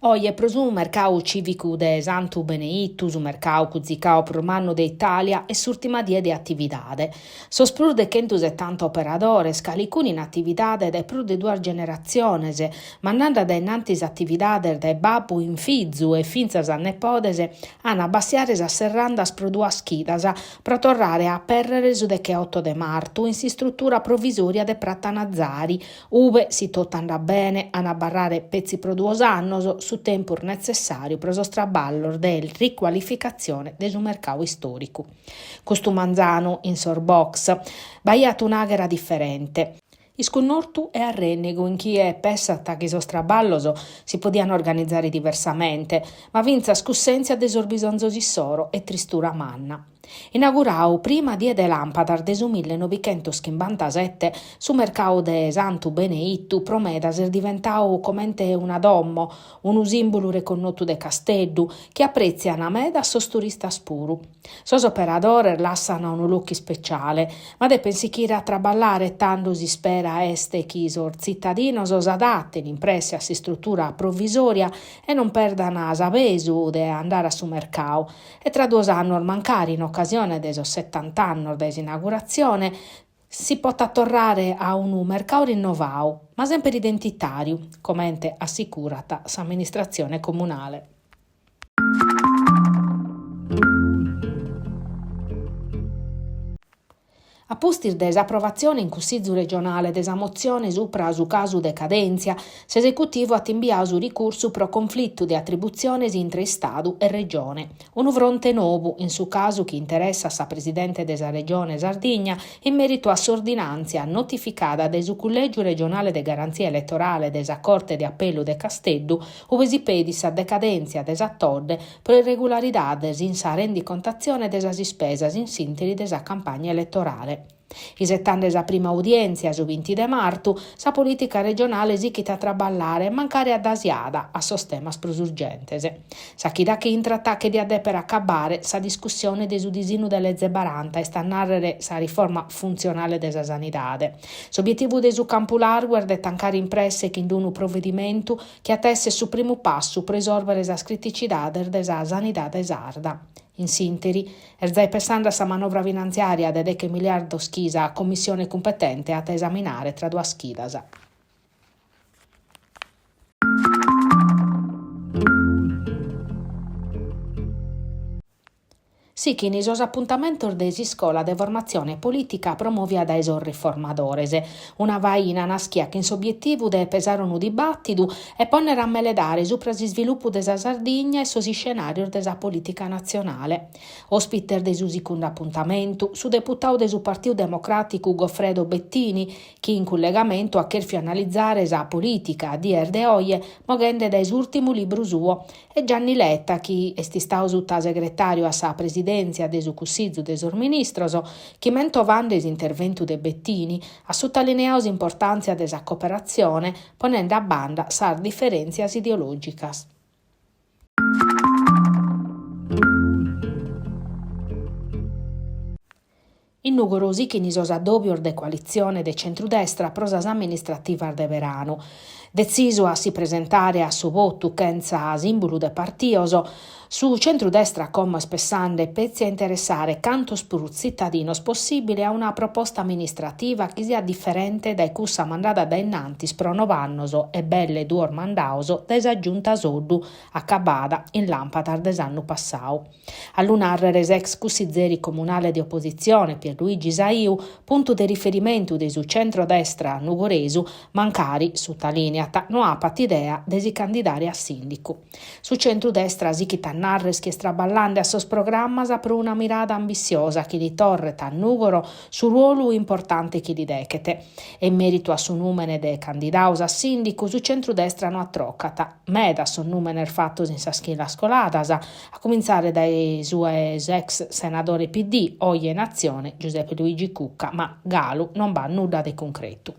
Oje pro su mercau cìvicu de Santu Beneitu, su mercau cuzicau prus mannu de Itàlia, est s'ùrtima die de atividade. Sos prus de chentusetanta operadores, calicunu in atividade dae prus de duas generatziones, mandande a dae innantis atividades dae babbu in fizu e fintzas a nepodes, an a abbassiare sas serrandas pro duas chidas pro torrare a apèrrere su decheoto de martu in s'istrutura provisòria de Prata Nazari, Ube, si totu andat bene, an a abarrare petzi pro duos annos, su tempus netzessàriu pro sos traballos de ricualificatzione de su mercau istòricu. Custu manzanu, in sos box, b'aiat un'àghera diferente. Iscunnortu e arrennegu in chie pessat chi sos traballos si podian organizare diversamente, ma fintzas cussèntzia de sos bisonzos issoro e tristura manna. Inaugurau prima die de làmpadas de su millenovichentoschimbanta-sete, su mercau de Santu Beneitu pro medas est diventau comente una domo, unu sìmbulu reconnotu de Casteddu, chi aprètzian meda sos turistas puru. Sos operadores lassan unu locu ispeciale, ma depen sichire a traballare e tando s'ispera est chi sos tzitadinos s'adaten in presse a s'istrutura provisòria e non perdan s'abesu de andare a su mercau. E tra duos annos, mancari in ocasione de sos setant'annos dae s'inauguratzione, si potat torrare a unu mercau rinnovau, ma semper identitàriu, comente assicurat s'amministratzione comunale. A pustis de s'aprovatzione in Cussizu regionale de sa motzione supra su casu decadèntzia, s'esecutivu at imbiadu su ricursu pro conflitu de atributziones intre Istadu e Regione. Unu fronte nobu in su casu chi interessat sa presidente de sa Regione Sardigna in mèritu a s'ordinàntzia notificada dae su Cullègiu regionale de garantzia eletorale de sa Corte de Apellu de Casteddu ue si pedit sa decadèntzia de sa Todde pro irregularidades in sa rendicontatzione de sas ispesas in s'ìnteri de sa campagna eletorale. Isetande sa prima udièntzia, su binti de martu, sa polìtica regionale sichit a traballare, mancari addasiada a sos temas prus urgentes. Sa chida chi intrat che diat dèpere acabbare sa discussione de su disinnu de leze baranta, est a nàrrere sa riforma funtzionale de sa sanidade. S'obietivu de su campu largu est de tancare in presse chin unu provedimentu chi at a èssere su primu passu pro isòrbere sas criticidades de sa sanidade sarda. In s'ìnteri, est zai pessande a sa manovra finantziària de deche miliardos chi sa commissione cumpetente at a esaminare tra duas chidas. Sichin sos apuntamentos de s'iscola de formatzione polìtica promòvia dae sos Riformadores, una faina naschia chin s'obietivu de pesare unu dibàtidu e pònnere a meledare supra s'isvilupu de sa Sardigna e sos iscenàrios de sa polìtica natzionale. Òspites de su sicundu apuntamentu, su deputadu de su Partiu Democràticu Goffredo Bettini, chi in cullegamentu at chèrfiu analizare sa polìtica a dies de oje moghende dae s'ùrtimu libru suo, e Gianni Letta, chi est istadu sutasegretàriu a sa presidèntzia de su Cussizu de sos Ministros, chi mentovande s'interventu de Bettini, at sutalineadu s'importàntzia de sa cooperatzione ponende a banda sas diferèntzias ideològicas. In Nùgoro sichin sos addòbios de coalitzione de centrudestra pro sas amministrativas de beranu. Detzisu a si presentare a su votu chentza sìmbulu de partidos, su centrudestra como est pessande petzi a interessare cantos prus tzitadinos possìbile a una proposta amministrativa chi siat diferente dae cussa mandada dae innantis pro nov'annos e belle duos mandados dae sa Giunta Soddu, acabada in làmpadas de s'annu passadu. A lu nàrrere s'ex cussizeri comunale de opositzione Pierluigi Saiu, puntu de riferimentu de su centrodestra nugoresu, mancari, sutalìniat, no apat idea de si candidare a sìndicu. Su centrudestra sichit a nàrrere chi est traballende a sos programmas pro una mirada ambissiosa chi li torret a Nùgoro su ruolu importante chi li dechet. E in mèritu a su nùmene de candidados a sìndicu su centrudestra no atrocat. Medas sos nùmenes fatos in sas chidas coladas, a cumintzare dae su 'e s'ex senadore PD, oje in Atzione, Giuseppe Luigi Cucca, ma galu non b'at nudda de cuncretu.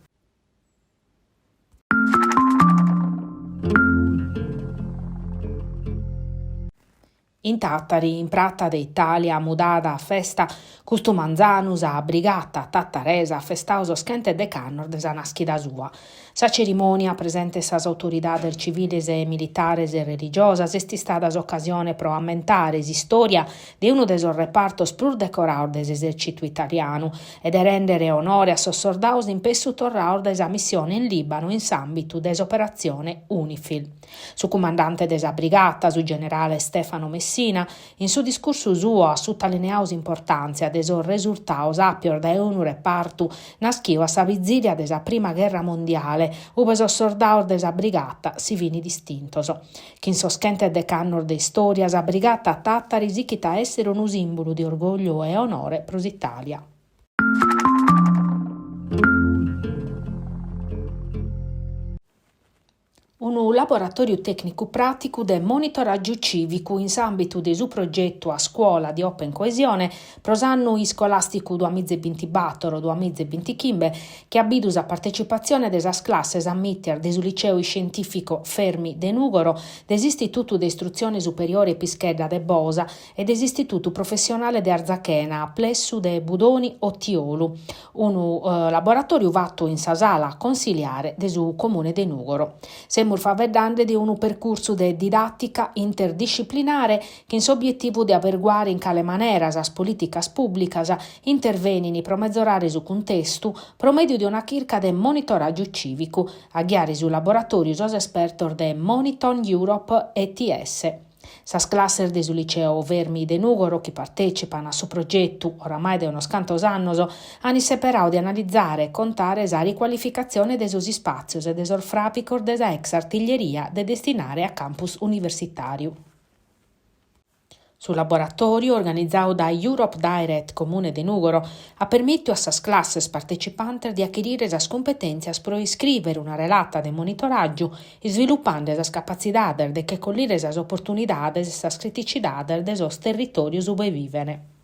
In Tàtari, in Prata de Itàlia mudada a festa, custu manzanu sa Brigata Tataresa at festadu sos chentedec'annos de sa nàschida sua. Sa cerimònia, presentes sas autoridades civiles e militares e religiosas, est istada s'ocasione pro ammentare s'istòria de unu de sos repartos prus decorados de s'esèrcitu italianu e de rèndere onore a sos sordados in pessu torrados dae sa missione in Lìbanu in s'àmbitu de s'operatzione Unifil. Su cumandante de sa brigata, su generale Stefano Messina, in su discursu suo at sutalineadu s'importàntzia de sos resurtados àpios dae unu repartu naschidu a sa vizìlia de sa prima gherra mondiale, ube sos sordados de sa brigata si fint distintos. Chin sos chentedec'annos de istòria, sa Brigata Tàtari sichit a èssere unu sìmbulu de orgògliu e onore pro s'Itàlia. Unu laboratòriu tècnicu pràticu de monitoràgiu cìvicu in s'àmbitu de su progetu A Scuola di Open Coesione pro s'annu iscolàsticu duamìgiabintibator duamìgiabintichimbe chi at bidu sa partecipatzione de sas classes ammìtias de su Liceu Iscientìfico Fermi de Nùgoro, de s'Istitutu de Istrutzione Superiore Pischedda de Bosa e de s'Istitutu Professionale de Arzachena, plessu de Budoni Otiolu, unu laboratòriu fatu in sa sala consiliare de su Comune de Nùgoro. Semus faeddende de unu percursu de didàtica interdisciplinare chin s'obietivu de averguare in cale manera sas polìticas pùblicas intervenint pro mezorare su cuntestu pro mèdiu de una chirca de monitoràgiu cìvicu, a ghiare su laboratòriu sos espertos de Monitone Europe ETS. Sas classes de su Liceo Fermi de Nùgoro chi partècipan a su progetu oramai de unos cantos annos an isseperadu de analizare e contare sa ricualificatzione de sos ispàtzios e de sos fràbicos de sa ex artiglieria de destinare a campus universitàriu. Su laboratòriu, organizadu dae Europe Direct Comune de Nùgoro, at permìtidu a sas classes partecipantes de achirire sas cumpetèntzias pro iscrìvere una relata de monitoràgiu isvilupande sas capatzidades de che collire sas oportunidades e sas criticidades de sos territòrios ube viven.